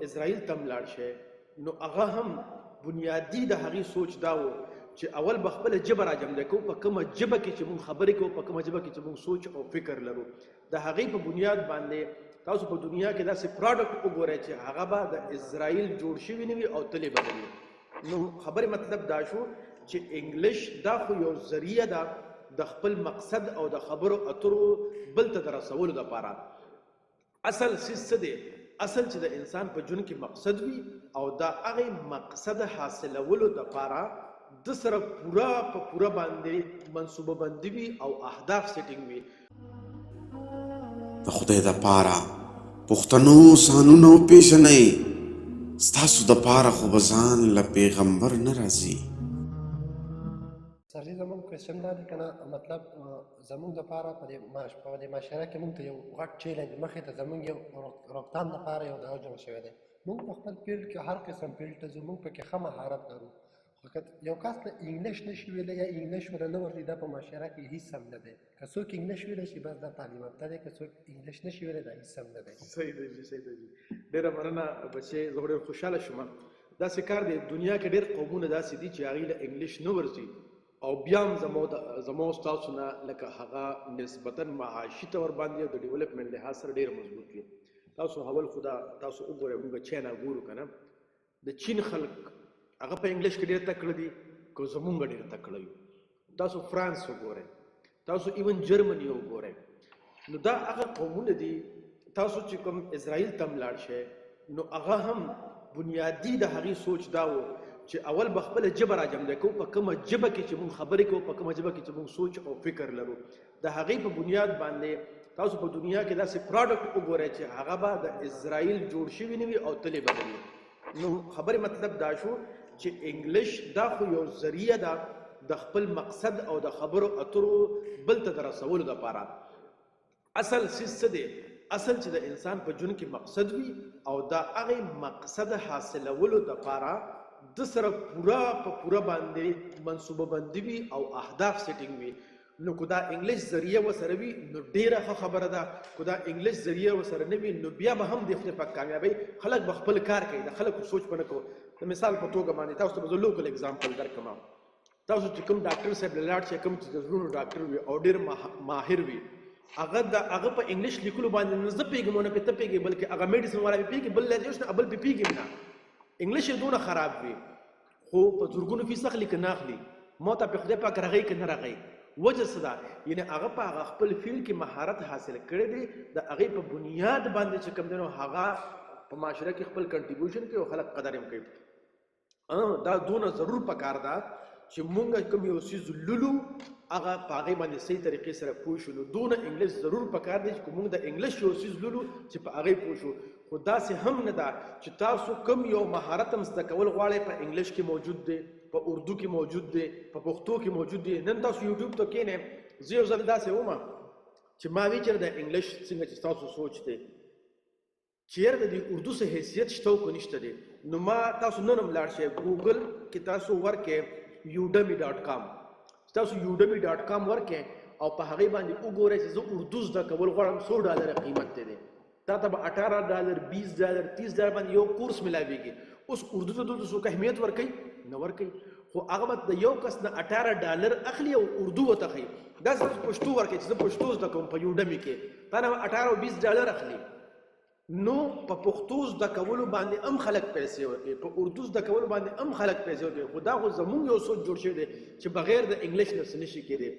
اسرائیل ته هم لاړ شئ، نو هغه هم بنیادي د هغې سوچ دا و چې اول به خپله ژبه راجمده کوو، په کومه ژبه کې چې موږ خبرې کوو، په کومه ژبه کې چې موږ سوچ او فکر لرو، د هغې په بنیاد باندې تاسو په دنیا کې داسې پروډکټ وګورئ چې هغه به د اسرائیل جوړ شوی نه وي او تللی به نه وي. نو خبرې مطلب دا شو چې انګلیش دا خو یو ذریعه ده د خپل مقصد او د خبرو اترو بل ته د رسولو لپاره. اصل څیز څه دی؟ اصل چې د انسان په ژوند کې مقصد وي او دا هغه مقصد حاصلولو لپاره د سره پوره په پوره باندې منصوبه بندي وي او اهداف سیټینګ وي. د خدای د پاره پښتنو ځانونه وپېژنئ، ستاسو د پاره خو به ځان له پیغمبر نه راځي. سر جی، زمونږ کوېسچن دا دی کنه، مطلب زمونږ دپاره په دې معاشره کې مونږ ته یو غټ چیلنج مخې ته، زمونږ یو روکتان دپاره یو دغه جوړ شوی دی. مونږ په خپل فیلډ کې، هر قسم فیلډ ته ځو، مونږ پکې ښه مهارت لرو، خو که یو کس له انګلیش نشي ویلی یا انګلیش وله نه ورځي، دا په معاشره کې هیڅ هم نه دی. که څوک انګلیش ویلی شي، بس دا تعلیم یافته دی، که څوک انګلیش نشي ویلی، دا هیڅ هم نه دی. صحیح دی جی، صحیح دی جی، ډېره مننه بچې، زه ډېر خوشحاله شوم. داسې کار دی، دنیا کې ډېر قومونه داسې دي چې هغوی له انګلیش نه ورځي او بیا هم زمو ستاسو نه لکه هغه نسبتا معاشي طور باندې او د ډیولپمنټ لحاظ سره ډېر مضبوط وي. تاسو اول خو دا تاسو وګورئ، موږ چاینا ګورو که نه، د چین خلک هغه په انګلیش کې ډېر تکړه دي که زمونږ ډېر تکړه یو؟ تاسو فرانس وګورئ، تاسو ایون جرمني وګورئ، نو دا هغه قومونه دي. تاسو چې کوم اسرائیل ته هم لاړ شئ، نو هغه هم بنیادي د هغې سوچ دا و چې اول به خپله ژبه راجمده کوو، په کومه ژبه کې چې موږ خبرې کوو، په کومه ژبه کې چې موږ سوچ او فکر لرو، د هغې په بنیاد باندې تاسو په دنیا کې داسې پروډکټ وګورئ چې هغه به د اسرائیل جوړ شوی نه وي او تللی به نه وي. نو خبرې مطلب دا شو چې انګلیش دا خو یو ذریعه ده د خپل مقصد او د خبرو اترو بل ته د رسولو لپاره. اصل څیز څه دی؟ اصل چې د انسان په ژوند کې مقصد وي او دا هغه مقصد حاصلولو لپاره د سره پوره په پوره باندې منصوبه بندي وي او اهداف سیټینګ وي. نو که دا انګلیش ذریعه وسره وي، نو ډیره ښه خبره ده. که دا انګلیش ذریعه وسره نه وي، نو بیا به هم د خدای پاک کامیابی خلک به خپل کار کوي، د خلکو سوچ به نه کوو. د مثال په توګه باندې تاسو ته به زه لوکل اگزامپل درکړم. تاسو چې کوم ډاکټر صاحب له لاړ شئ، کوم چې د زړونو ډاکټر وي او ډیر ماهر وي، هغه د هغه په انګلیش لیکلو باندې نه زه پوهېږم نه پې ته پوهېږې، بلکې هغه میډیسن والا پې پوهېږي، بل لږ نه بل پې پوهېږي نه. انګلیش یې دونه خراب وي، خو په زرګونو فیس اخلي که نه اخلي؟ ما ته په خدای پاک رغوي که نه رغوي؟ وجه څه ده؟ یعنې هغه په هغه خپل فیلډ کې مهارت حاصل کړی دی، د هغې په بنیاد باندې چې کوم دی نو هغه په معاشره کې خپل کنټریبیوشن کوي او خلک قدر هم کوي. دا دونه ضرور پکار ده چې مونږ کوم یو څیز لولو، هغه په هغې باندې صحیح طریقې سره پوه شو. نو دونه انګلیش ضرور پکار دی چې مونږ د انګلیش یو څیز لولو چې په هغې پوه شو. خو داسې هم نه ده چې تاسو کوم یو مهارت هم زده کول غواړئ، په انګلیش کې موجود دی، په اردو کې موجود دی، په پښتو کې موجود دی. نن تاسو یوټیوب ته کښېنئ. زه یو ځل داسې وم چې ما وی چېرې د انګلیش څنګه چې ستاسو سوچ دی، چیرې د دې اردو څه حیثیت شته او که نشته دی. نو ما تاسو نن هم لاړ شئ، ګوګل کې تاسو ورکې یوډمی ډاټ کام، تاسو یوډمی ډاټ کام ورکې او په هغې باندې وګورئ چې زه اردو زده کول غواړم، څو ډالره قیمت دی دی. تا ته به 18 ډالر، 20 ډالر، 30 ډالر باندې یو کورس ملاویږي. اوس اردو ته دلته څوک اهمیت ورکوي؟ نه ورکوي، خو هغه به د یو کس نه 18 ډالر اخلي او اردو ورته ښیي. داسې تاسو پښتو ورکوي چې زه پښتو زده کوم په یوډمي کې، تا نه به 18 او 20 ډالر اخلي. نو په پښتو زده کولو باندې هم خلک پیسې ورکوي، په اردو زده کولو باندې هم خلک پیسې ورکوي. خو دا خو زمونږ یو سوچ جوړ شوی دی چې بغیر د انګلیش نه څه نشي کېدی،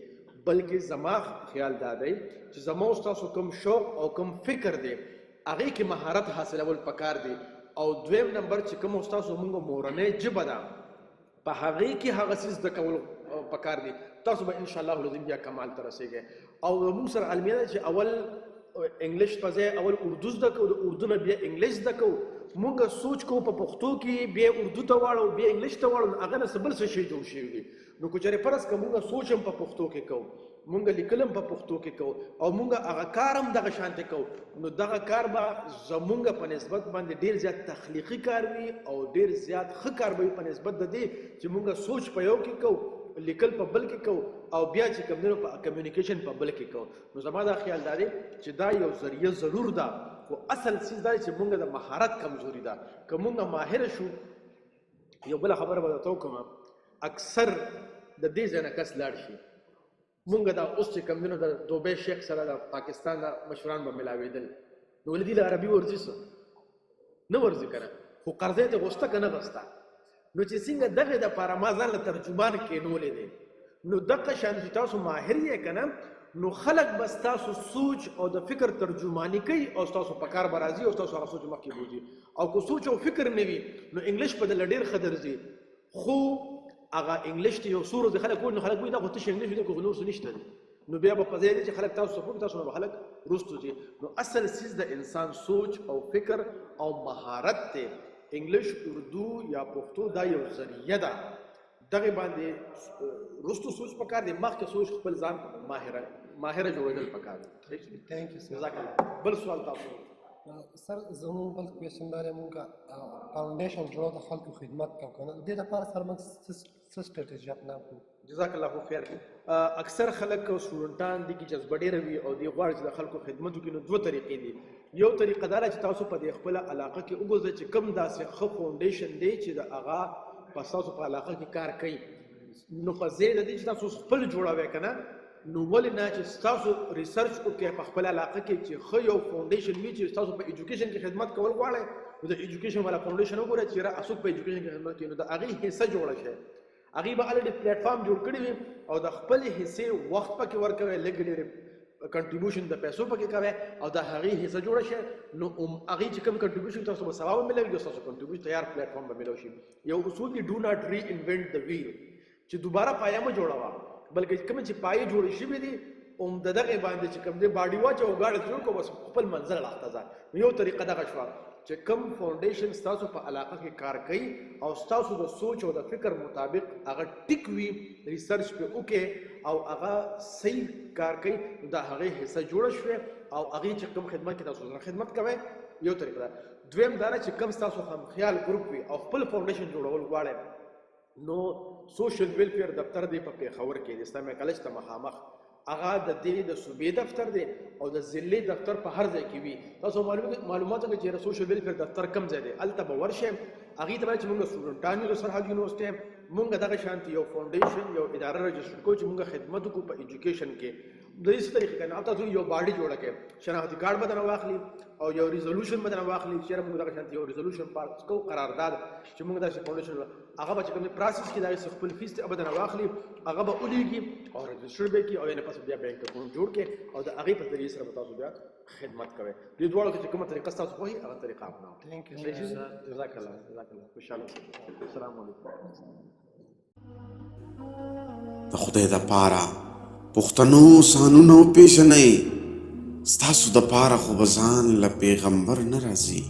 بلکې زما خیال دا دی چې زما او ستاسو کوم شوق او کوم فکر دی، هغې کې مهارت حاصلول پکار دی، او دویم نمبر چې کوم او ستاسو مونږ مورنۍ ژبه ده، په هغې کې هغه څیز زده کول پکار دي. تاسو به ان شاء الله العظیم بیا کمال ته رسیږئ. او موږ سره المیه ده چې اول انګلیش په ځای اول اردو زده کوو، د اردو نه بیا انګلیش زده کوو. موږ سوچ کوو په پښتو کې، بیا اردو ته واړو، بیا انګلیش ته واړو، هغه نه څه بل څه شی جوړ شوی وي. نو که چېرې فرض که موږ سوچ هم په پښتو کې کوو، مونږ لیکل هم په پښتو کې کوو او مونږ هغه کار هم دغه شانته کوو، نو دغه کار به زمونږ په نسبت باندې ډیر زیات تخلیقي کار وي او ډیر زیات ښه کار به وي په نسبت د دې چې مونږ سوچ په یو کې کوو، لیکل په بل کې کوو او بیا چې کوم دی نو په کمیونیکیشن په بل کې کوو. نو زما دا خیال دا دی چې دا یو ذریعه ضرور ده خو اصل څیز دا چې مونږ د مهارت کمزوري ده. که مونږ ماهر شو، یو بله خبره به درته وکړم، اکثر د دې ځای نه کس لاړ شي. مونږ دا اوس چې کوم دینو د دوبۍ شیخ سره د پاکستان د مشران به ملاوېدل، نو ولې دي له عربي ورځي؟ څه نه ورځي که نه، خو قرضې ته غوسته که نه غوسته. نو چې څنګه دغې دپاره ما ځان له ترجمان کېنولی دی، نو دغه شان چې تاسو ماهر یې که نه، نو خلک به ستاسو سوچ او د فکر ترجماني کوي او ستاسو په کار به راځي او ستاسو هغه سوچ مخکې بوځي. او که سوچ او فکر نه وي، نو انګلیش په دله ډېر ښه درځي، خو هغه انګلیش ته یو څو ورځې خلک وایي، نو خلک وایي دا خو تش انګلیش دی، خو نور څه نشته دی. نو بیا به په ځای دی چې خلک تاسو سپورټ، تاسو نه به خلک وروستو ځي. نو اصل څیز د انسان سوچ او فکر او مهارت دی. انګلیش، اردو یا پښتو دا یو ذریعه ده، دغه باندې وروستو سوچ پکار دی، مخکې سوچ خپل ځان ماهره جوړېدل پکار دی. Thank you sir. جزاک الله. بل سوال تاسو؟ سر، زموږ بل کوېشن دا دی، مونږ فاونډیشن جوړو، د خلکو خدمت کوو که نه، د دې لپاره سر موږ څه سټراټیژي اپنا کړو؟ جزاک الله خیر. اکثر خلک او سټوډنټان دي کې جذبه ډېره وي او دی غواړي چې د خلکو خدمت وکړي. نو دوه طریقې دي. یو طریقه دا ده چې تاسو په دې خپله علاقه کې وګرځئ چې کوم داسې ښه فاونډیشن دی چې د هغه په ستاسو په علاقه کې کار کوي. نو په ځای د دې چې تاسو خپل جوړوئ که نه، نو ولې نه چې ستاسو ریسرچ وکړئ په خپله علاقه کې چې ښه یو فاونډیشن وي چې ستاسو په ایجوکیشن کې خدمت کول غواړئ، نو د ایجوکیشن والا فاونډیشن وګورئ چې یاره څوک په ایجوکیشن کې خدمت کوي، نو د هغې حصه جوړه شي. هغې به الریډي پلیټ فارم جوړ کړی وي او د خپلې حصې وخت پکې ورکوي، لږ ډېر کنټریبیوشن د پیسو پکې کوي او د هغې حصه جوړه شي. نو هغې چې کوم کنټریبیوشن تاسو به ثواب ملوي، ستاسو کنټریبیوشن تیار پلیټ فارم به ملو شي. یو اصول دی، ډو ناټ ری انوینټ د ویل، چې دوباره پایه مه جوړوه، بلکې کوم چې پایې جوړې شوې دي هم د دغې باندې چې کوم دی باډي واچوه او ګاډی جوړ کړه، بس خپل منزل اړخ ته ځه. نو یو طریقه دغه شوه چې کوم فاونډیشن ستاسو په علاقه کې کار کوي او ستاسو د سوچ او د فکر مطابق هغه ټیک وي، ریسرچ پې وکړي او هغه صحیح کار کوي، نو د هغې حصه جوړه شوې او هغې چې کوم خدمت کې تاسو سره خدمت کوئ، یو طریقه ده. دویم دا ده چې کوم ستاسو همخیال ګروپ وي او خپل فاونډیشن جوړول غواړئ، نو سوشل ویلفیر دفتر دی په پېښور کې، د اسلامي کالج ته مخامخ، هغه د دې د صوبې دفتر دی او د ضلع دفتر په هر ځای کې وي. تاسو معلومات وکړئ چې سوشل ویلفیر دفتر کوم ځای دی، هلته به ورشئ. هغې ته وایي چې موږ سټوډنټان یو د سرحد یونیورسټۍ، موږ دغه شانتې یو فاونډیشن یو اداره رجسټر کوو چې موږ خدمت وکړو په ایجوکیشن کې. د دې څه طریقې کنه، تاسو یو باډي جوړه کړئ، شناختي کارت به درنه واخلي او یو ریزولوشن به درنه واخلي چې موږ دغه شانتې یو ریزولوشن پاس کوو، قرارداد چې موږ داسې فاونډیشن، هغه به چې کوم پروسس کې دغه خپل فیس ته به درنه واخلي، هغه به ولیږي او رجسټر به کړي او یعنې پس بیا بانک اکاونټ جوړ کړي او د هغې په ذریعې سره به تاسو بیا خدمت کوئ. دې دواړو کې چې کومه طریقه ستاسو خوښي هغه طریقه اپناوئ. Thank you. جزاک الله، جزاک الله. خوشحاله اوسئ. السلام علیکم. د خدای د پاره پښتنو ځانونه وپېژنئ، ستاسو د پاره خو به ځان له پیغمبر نه راځي.